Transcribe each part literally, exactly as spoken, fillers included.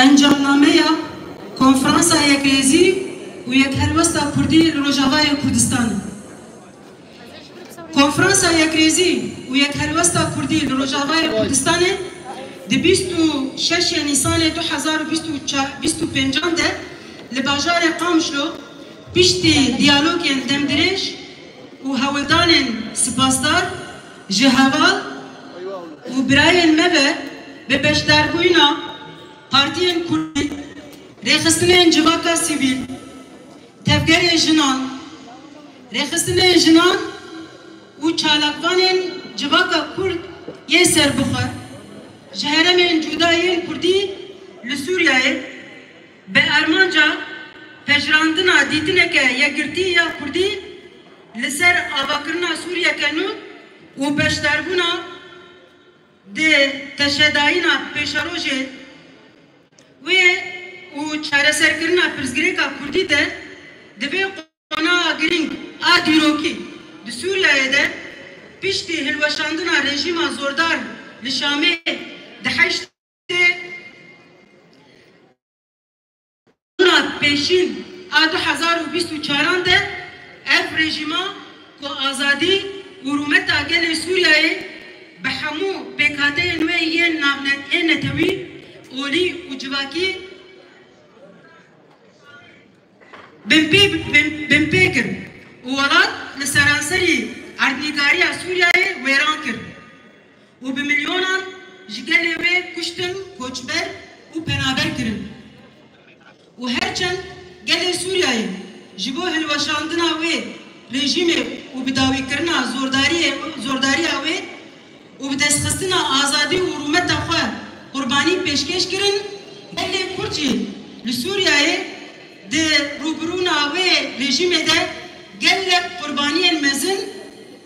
Encamnameya Konferansa Yekrêzî û Yekhelwesta Kurdî li Rojavayê Kurdistanê. Konferansa Yekrêzî û Yekhelwesta Kurdî li Rojavayê Kurdistanê di bîst û şeş Nîsanê du hezar û bîst û çar, bîst û pêncan de li bajarê Qamişlo piştî diyalogên demdirêj û hewldanên spasdar ji heval û birayên me ve bi beşdarbûyîna partiyên kurdî, rêxistinên civaka sivîl, tevgerê jinan, rêxistinên jinan û çalakvanên civaka kurd yê serbixwe ji herêmên cuda yên kurdî li Sûriyeyê bi armanca pejirandina dîtineke yekgirtî ya kurdî li ser avakirina Sûriyeke nû û beşdarbûna di teşedayîna pêşerojê wê û çareserkirina pirsgirêka kurdî de di vê qonaxa girîng a dîrokî di Sûriyeyê de piştî hilweşandina rejîma zordar li Şamê di heştê Pêşîn a du hezar û bîst û çaran de ev rejîma ku azadî û rûmeta gelê Sûriyeyê bi hemû pêkhateyên wê yên navne-, ên netewî, olî û civakî binpê, bin, binpê kir û welat li seranserî erdnîgariya Sûriyeyê wêran kir û bi milyonan ji gelê wê kuştin, koçber û penaber kirin. Û her çend gelê Sûriyeyê ji bo hilweşandina wê rejîmê û bidawîkirina zordariyê, zordariya wê û bi destxistina azadî û rûmeta xwe qurbanî pêşkêş kirin, gelê Kurd jî li Sûriyeyê di rûbirûna wê rejîmê de gelek qurbaniyên mezin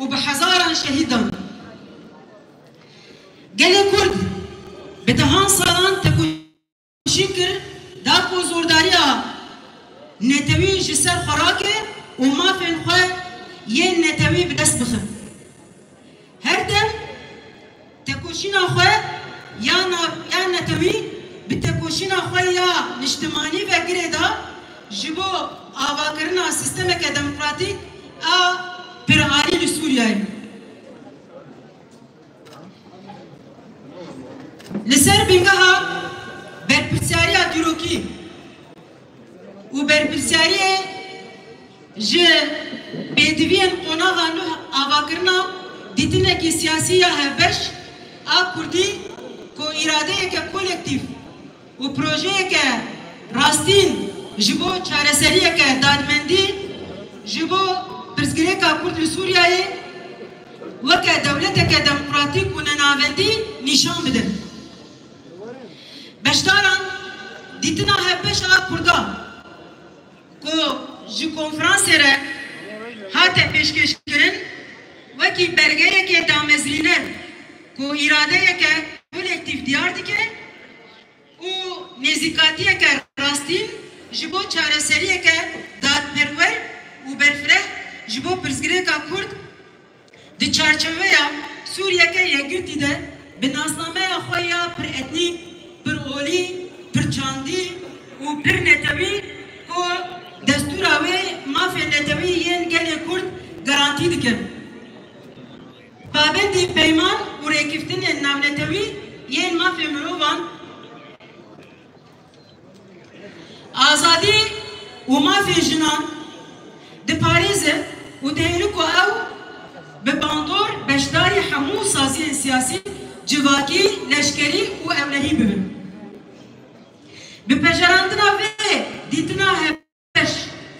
û bi hezaran şehîd dan. Gelê Kurd bi dehan salan tekoşîn kir, da ku zordariya netewî ji ser xwe rake û mafên xwe yên netewî bi dest bixe. Her dem pêşîna xwe ya niştimanî ve girêdayî ji bo avakirina sîstemeke demokratîk a piralî li Sûriyeyê. Li ser bingeha berpirsiyariya dîrokî û berpirsiyariyê ji pêdiviyên qonaxa nû avakirina dîtinekî siyasî ya hevbeş a kurdî ku îradeyeke kolektîf û projeyeke rastîn ji bo çareseriyeke dadmendî ji bo pirsgirêka kurd li Sûriyeyê weke dewleteke demokratîk û nenavendî nîşan bidin. Beşdaran dîtina hevbeş a kurdan ku ji konferansê re hate pêşkêşkirin, wekî belgeyeke damezrîner ku îradeyeke kolektîf diyar dike û nêzîkatiyeke rastîn ji bo çareseriyeke dadperwer û berfireh ji bo pirsgirêka kurd di çarçoveya Sûriyeke yekgirtî de bi nasnameya xwe ya pir etnîk, pir olî, pir çandî û pir netewî ku destûra wê mafên netewî yên gelê Kurd garantî dike. Pabendî peyman û rêkeftinên navnetewî yên mafê mirovan, azadî û mafê jinan diparêze û dihêle ku ew bi bandor beşdarî hemû saziyên siyasî, civakî, leşkerî û ewlehî bibin. Bi pejarandina vê dîtina hevbeş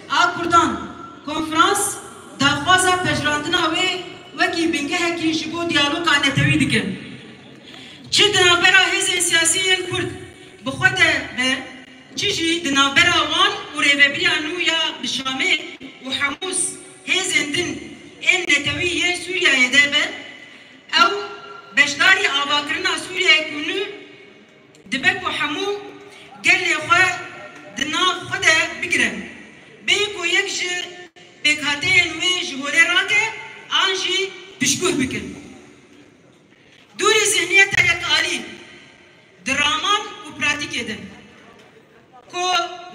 a kurdan, konferans daxwaza pejirandina wê wekî bingehekî ji bo diyaloga netewî dike. Çi di navbera hêzên siyasî yên kurd bi xwe de be, çi jî di navbera wan û rêvebiriya nû ya bi Şamê û Hemus hêzên din ên netewî yên Sûriyeyê de be, ew beşdarî avakirina Sûriyeyê ku nû dibe ku hemû gelê xwe di nav xwe de bigire, bê ku yek ji pêkhateyên wê ji holê rake an jî piştguh bike. Dûrî zihniyeta yekalî di raman û pratîkê de ku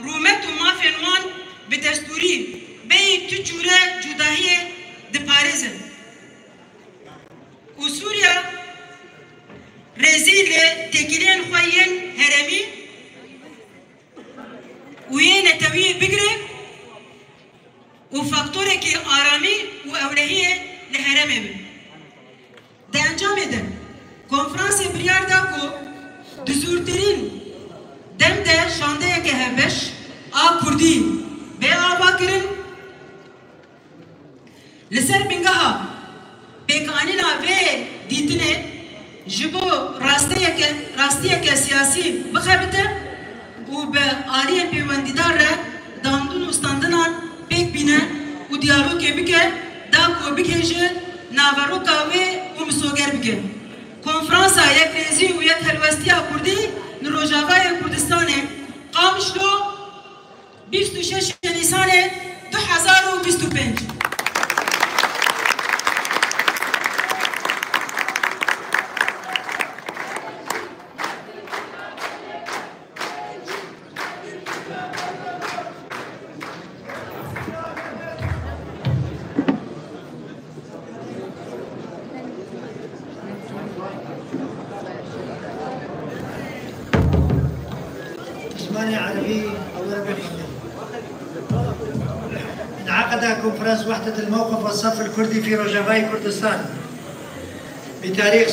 rûmet û mafên wan bi destûrî bêyî tu cûre cudahiyê diparêzin û Sûriya rêzî li têkiliyên xwe yên herêmî û yê netewî bigire û faktorekî aramî û ewlehiyê li herêmê be. Di encamê de, konferansê biryar da ku di zûrtirîn dem de şandeyeke hevbeş a kurdî bê avakirin. Li ser bingeha pêkanîna vê dîtinê ji bo rasteyeke, rastiyeke siyasî bixebite û bi aliyên pêwendîdar re dandin û standinan pêk bîne û diyalogê bike, da ku bigihêje naveroka wê û misoger bike. Konferansa Yekrêzî û Yekhelwestiya Kurdî li Rojavayê Kurdistanê, Qamişlo, bîst û şeş Nîsanê du hezar û bîst û pênc. زماني عربي أو عربي. انعقد كونفرنس وحدة الموقف والصف الكردي في روجافاي كردستان بتاريخ